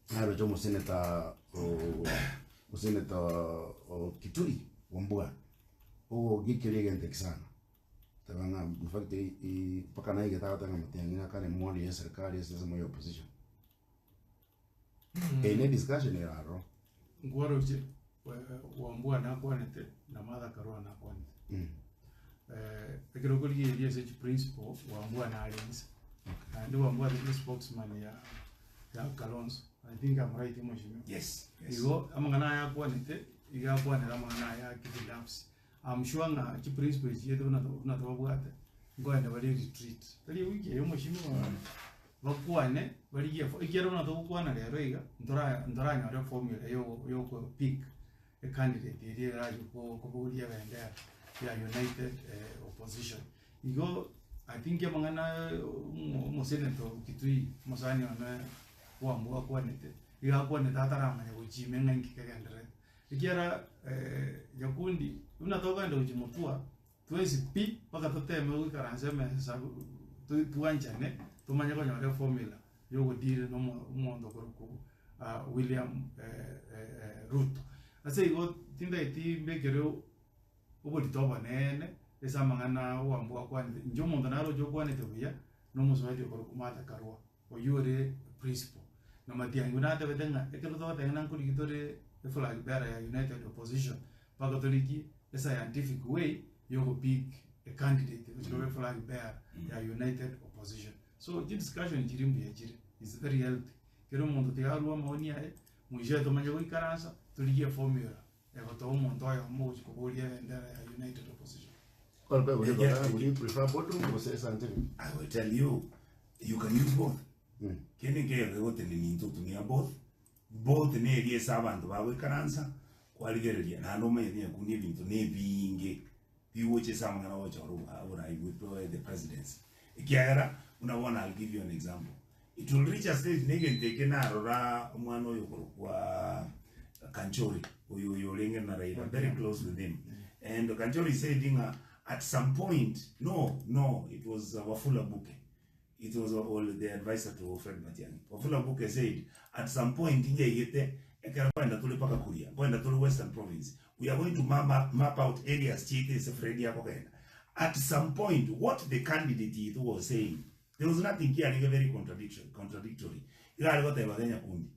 Naroche omoseneta o omoseneta o Kitui Wambua, ogogekeria egento eke sana, teba ng'a in fact mpaka naigete agoteba ng'a Matiang'i nakare emori ya eserikari ase ensemo ya opposition. Eye ne discussion ere aroro. Nkwaroche Wambua nakwanete na Martha Karua nakwanete. Ekero okorigereria ase chiprinciple Wambua nare inse. Naende Wambua are spokesman ya ya Kalonzo. I think I'm right mheshimiwa. Yes, yes. Igo amang'ana aya akwanete iga akwanera amang'ana aya ya kibinafsi. I'm sure ng'a chiprinciple echi chiaito buna buna tobabwate nkoenda bare retreat. Tari ewiki eye mheshimiwa bakwane barigie efo ekiagera buna togokwana rero iga ntora ntoranyore eformula yogo yoko pick ecandidate eria erache ko kobogoria ebendera ya united opposition. Igo I think amang'ana omo omosenator o Kitui omosani one Wambua akwanete, iga akwanete ataramanya gochia ime ng'a inki kegendererete. Ekiagera nyakundi buna tokogenda gochia motwa, twensi pi mpaka toteme goikaransa emesa twanchane tomanye konyora eformula ya ogodeal na omo omonto okorokwa William Ruto. Ase igo tintageti mbekere oborito obonene ase amang'ana Wambua akwanete, inche omonto naroche okwanete buya na omosubati okorokwa Martha Karua. Oyio ore principal. Na Matiang'i buna atebete ng'a ekero togoteba ng'a nkorigi tore eflag bearer ya United Opposition mpaka torigie a scientific way ya ogopick a candidate gochia koba eflag bearer ya United Opposition. So chidiscussion chiria mbuya chire, is very healthy. Kera omonto tiga arue amaoni aye, mwishowe tomanye goikaransa torigie eformula egotoa omonto oyomo ogochia koboria ebendera ya United Opposition. Would you prefer boardroom gose scientific? I will tell you, you can use both. Kende nkeiyo kegotenenia intwe otumia both, both neri ase abanto bagoikaransa, kwarigereria naende omanyete nyakundi ebinto na ebiinge bigocha ase amang'ana ogochora obo- oborai bwe the presidency. Ekiagera, buna bono I'll give you an example, it will reach a stage na egento eke narora omwana oyo okorokwa Kanchori, oyo oyo orenge na Raila, very close with him, and Kanchori said ng'a at some point, no, no, it was Wafula Buke, It was all the adviser to Fred Matiang'i. Wafula Buke said, at some point njaigete ekero nkoenda tore mpaka Kuria, nkoenda tore Western Province, we are going to map, map out areas chiaito ase Fred akogenda. At some point, what the candidate yaito was saying, there was nothing kiarenge very contradiction, contradictory. Iga are goteba iga Nyakundi,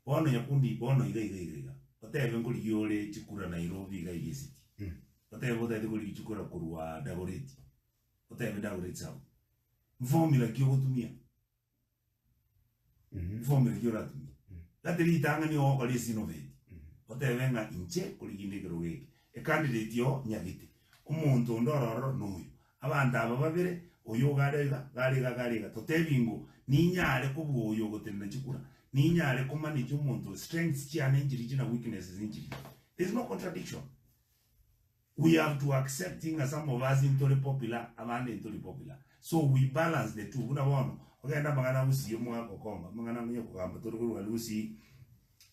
bono Nyakundi, bono iga iga iga iga, otebe nkorigia ore chikura Nairobi iga iga esiti, otebe otagete korigia chikura korwa Dagoretti, Otebe Dagoretti South. Mformula ki ogotumia? Mformula ki oratumie? Gati ritang'ani ogokora esinoveti, otebe ng'a inche koriginde ekerogo eke, ecandidate oo nyagete, omonto onde ore ororo noyo. Abanto aba babere, oyo iga are iga, gare iga gare iga, totebi ng'o ninyare kobua oyo ogotenena chikura, ninyare komanage omonto oyo, strengths chiane nchirichi na weaknesses nchirichi. There is no contradiction. We have to accept ng'a some of us ntore popular abande ntori popular so we balance the two buna bono ogende amang'ana a Gusii omogaka okonga amang'ana onye kogamba tore korwa aria Gusii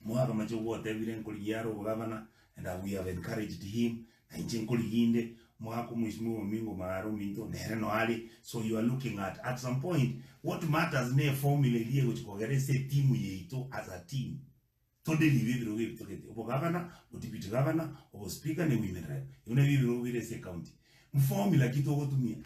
omogaka Machogu otebire nkorigia are obogavana and we have encouraged him na inche nkorigia inde omogaka omweshimiwa Omingo Magara ominto nere no are so you are looking at at some point what matters ne eformula eria egochi kogera ase etimu yaito as a team Todelive ebirogo ebi togete, obogavana, obodeputy governor, obospeaker ne women rep. Ebio nabio ebirogo bire ase ecounty. Mformula ki togotumia?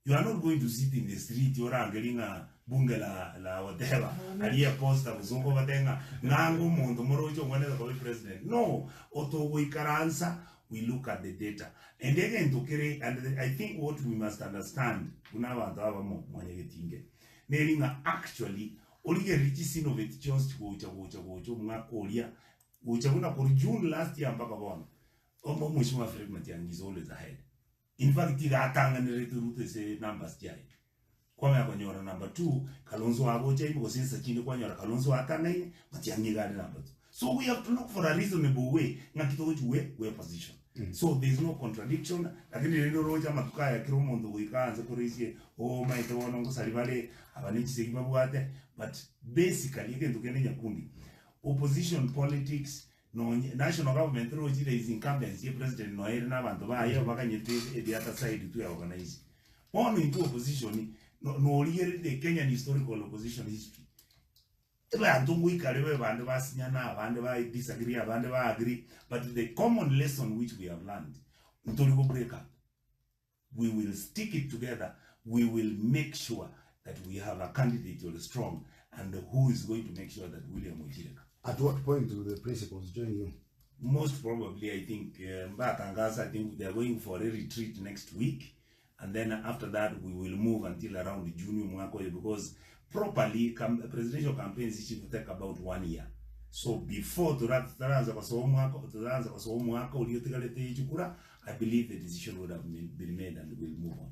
You are not going to sit in the street orangerie ng'a bunge la la whatever aria eposter gose okobatebia ng'a ng'ange omonto moroche ogwenerete koba epresident. No, otogoikaransa we look at the data. And egento kere and I think what we must understand buna abanto abamo mwanyagetinge neri ng'a actually Origererie chisinoveti chionsi chigocha gocha gocha omwaka oria gocha buna korwa June last year mpaka bono omo omweshimiwa Fred Matiang'i is always ahead. In fact iga atang'anerete Ruto ase numbers chiaye. Kwamanya konyora number two Kalonzo agocha ime gose insa chinde kwanyora Kalonzo atang'aine Matiang'i iga are number two. So we have to look for a reasonable way ng'aki togochi gwe gwe position. So there is no contradiction lakini rende oroche amatuko aya kera omonto goika anse koresie oh omanyete bono ngosari bare aba ne chisegi babwate but basically egento kende nyakundi opposition politics nonye national government roche there is incumbency ye president noyo ere na abanto baye baganyete the other side to organize. Bono intwe opposition no norigereria the Kenyan historical opposition history. Abanto ngoikare babe bande basinyana, abande ba disagree, abande ba agree, but the common lesson which we have learned, ntori go break up. We will stick it together, we will make sure that we have a candidate ore strong and who is going to make sure that William Ojireka. At what point will the principals join you? Most probably I think mbatangaza, I think they are going for a retreat next week and then after that we will move until around June omwaka oyo because properly presidential campaigns she will take about one year so before tutaranza gosoa omwaka tutaranza gosoa omwaka oria otigarete echukura I believe the decision would have been made and we'll move on.